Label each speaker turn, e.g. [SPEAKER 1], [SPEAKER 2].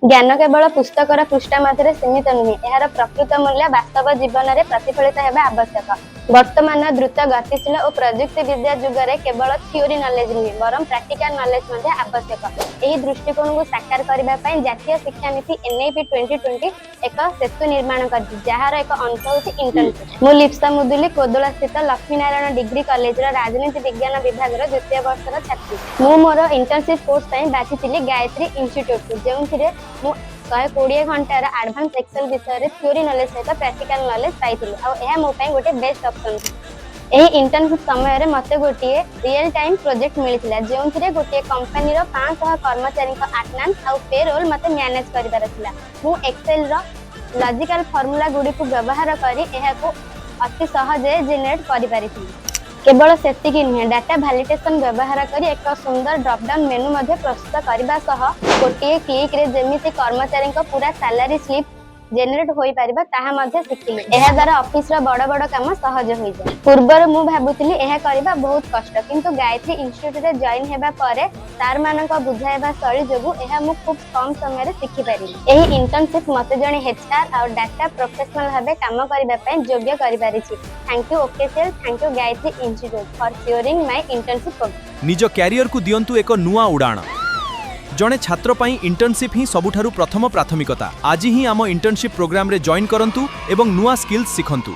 [SPEAKER 1] ଜ୍ଞାନ କେବଳ ପୁସ୍ତକର ପୃଷ୍ଠା ମଧ୍ୟରେ ସୀମିତ ନୁହେଁ, ଏହାର ପ୍ରକୃତ ମୂଲ୍ୟ ବାସ୍ତବ ଜୀବନରେ ପ୍ରତିଫଳିତ ହେବା ଆବଶ୍ୟକ। ବର୍ତ୍ତମାନ ଦ୍ରୁତ ଗତିଶୀଳ ଓ ପ୍ରଯୁକ୍ତି ବିଦ୍ୟା ଯୁଗରେ କେବଳ ଥିଓରି ନଲେଜ ନୁହେଁ, ବରଂ ପ୍ରାକ୍ଟିକାଲ ନଲେଜ ମଧ୍ୟ ଆବଶ୍ୟକ। ଏହି ଦୃଷ୍ଟିକୋଣକୁ ସାକାର କରିବା ପାଇଁ ଜାତୀୟ ଶିକ୍ଷାନୀତି ଏନ୍ଇପି 2020 ଏକ ସେତୁ ନିର୍ମାଣ କରିଛି, ଯାହାର ଏକ ଅଂଶ ହେଉଛି ଇଣ୍ଟର୍ନସିପ୍। ମୁଁ ଲିପ୍ସା ମୁଦୁଲି, କୋଦଳା ସ୍ଥିତ ଲକ୍ଷ୍ମୀନାରାୟଣ ଡିଗ୍ରୀ କଲେଜର ରାଜନୀତି ବିଜ୍ଞାନ ବିଭାଗର ଦ୍ୱିତୀୟ ବର୍ଷର ଛାତ୍ରୀ। ମୁଁ ମୋର ଇଣ୍ଟର୍ନସିପ୍ କୋର୍ସ ପାଇଁ ବାଛିଥିଲି ଗାୟତ୍ରୀ ଇନଷ୍ଟିଚ୍ୟୁଟକୁ, ଯେଉଁଥିରେ ମୁଁ 120 ଘଣ୍ଟାର ଆଡଭାନ୍ସ ଏକ୍ସେଲ ବିଷୟରେ ଥିଓରି ନଲେଜ ସହିତ ପ୍ରାକ୍ଟିକାଲ ନଲେଜ ପାଇଥିଲି ଆଉ ଏହା ମୋ ପାଇଁ ଗୋଟେ ବେଷ୍ଟ ଅପସନ୍। ଏହି ଇଣ୍ଟର୍ନସିପ୍ ସମୟରେ ମୋତେ ଗୋଟିଏ ରିଏଲ୍ ଟାଇମ୍ ପ୍ରୋଜେକ୍ଟ ମିଳିଥିଲା, ଯେଉଁଥିରେ ଗୋଟିଏ କମ୍ପାନୀର 500 କର୍ମଚାରୀଙ୍କ ଆଟେଣ୍ଡାନ୍ସ ଆଉ ପେ ରୋଲ୍ ମୋତେ ମ୍ୟାନେଜ କରିବାର ଥିଲା। ମୁଁ ଏକ୍ସେଲର ଲଜିକାଲ ଫର୍ମୁଲା ଗୁଡ଼ିକୁ ବ୍ୟବହାର କରି ଏହାକୁ ଅତି ସହଜରେ ଜେନେରେଟ୍ କରିପାରିଥିଲି। କେବଳ ସେତିକି ନୁହେଁ, ଡାଟା ଭାଲିଡେସନ ବ୍ୟବହାର କରି ଏକ ସୁନ୍ଦର ଡ୍ରପଡାଉନ୍ ମେନୁ ମଧ୍ୟ ପ୍ରସ୍ତୁତ କରିବା ସହ ଗୋଟିଏ କ୍ଲିକରେ ଯେମିତି କର୍ମଚାରୀଙ୍କ ପୁରା ସାଲାରୀ ସ୍ଲିପ୍ ଜେନେରେଟ୍ ହୋଇପାରିବ, ତାହା ମଧ୍ୟ ଶିଖିଲି। ଏହା ଦ୍ୱାରା ଅଫିସର ବଡ଼ ବଡ଼ କାମ ସହଜ ହୋଇଯାଏ। ପୂର୍ବରୁ ମୁଁ ଭାବୁଥିଲି ଏହା କରିବା ବହୁତ କଷ୍ଟ, କିନ୍ତୁ ଗାୟତ୍ରୀ ଇନଷ୍ଟିଚ୍ୟୁଟରେ ଜଏନ୍ ହେବା ପରେ ସାର୍ମାନଙ୍କ ବୁଝାଇବା ଶୈଳୀ ଯୋଗୁଁ ଏହା ମୁଁ ଖୁବ୍ କମ୍ ସମୟରେ ଶିଖିପାରିଲି। ଏହି ଇଣ୍ଟର୍ନସିପ୍ ମୋତେ ଜଣେ ଏଚ୍ ଆର୍ ଆଉ ଡାଟା ପ୍ରଫେସନାଲ ଭାବେ କାମ କରିବା ପାଇଁ ଯୋଗ୍ୟ କରିପାରିଛି। Thank you OKCL, thank you Gayatri Institute for securing my internship program.
[SPEAKER 2] ନିଜ କ୍ୟାରିୟରକୁ ଦିଅନ୍ତୁ ଏକ ନୂଆ ଉଡ଼ାଣ। ଜଣେ ଛାତ୍ର ପାଇଁ ଇଣ୍ଟର୍ନସିପ୍ ହିଁ ସବୁଠାରୁ ପ୍ରଥମ ପ୍ରାଥମିକତା। ଆଜି ହିଁ ଆମ ଇଣ୍ଟର୍ନସିପ୍ ପ୍ରୋଗ୍ରାମରେ ଜଏନ୍ କରନ୍ତୁ ଏବଂ ନୂଆ ସ୍କିଲ୍ସ ଶିଖନ୍ତୁ।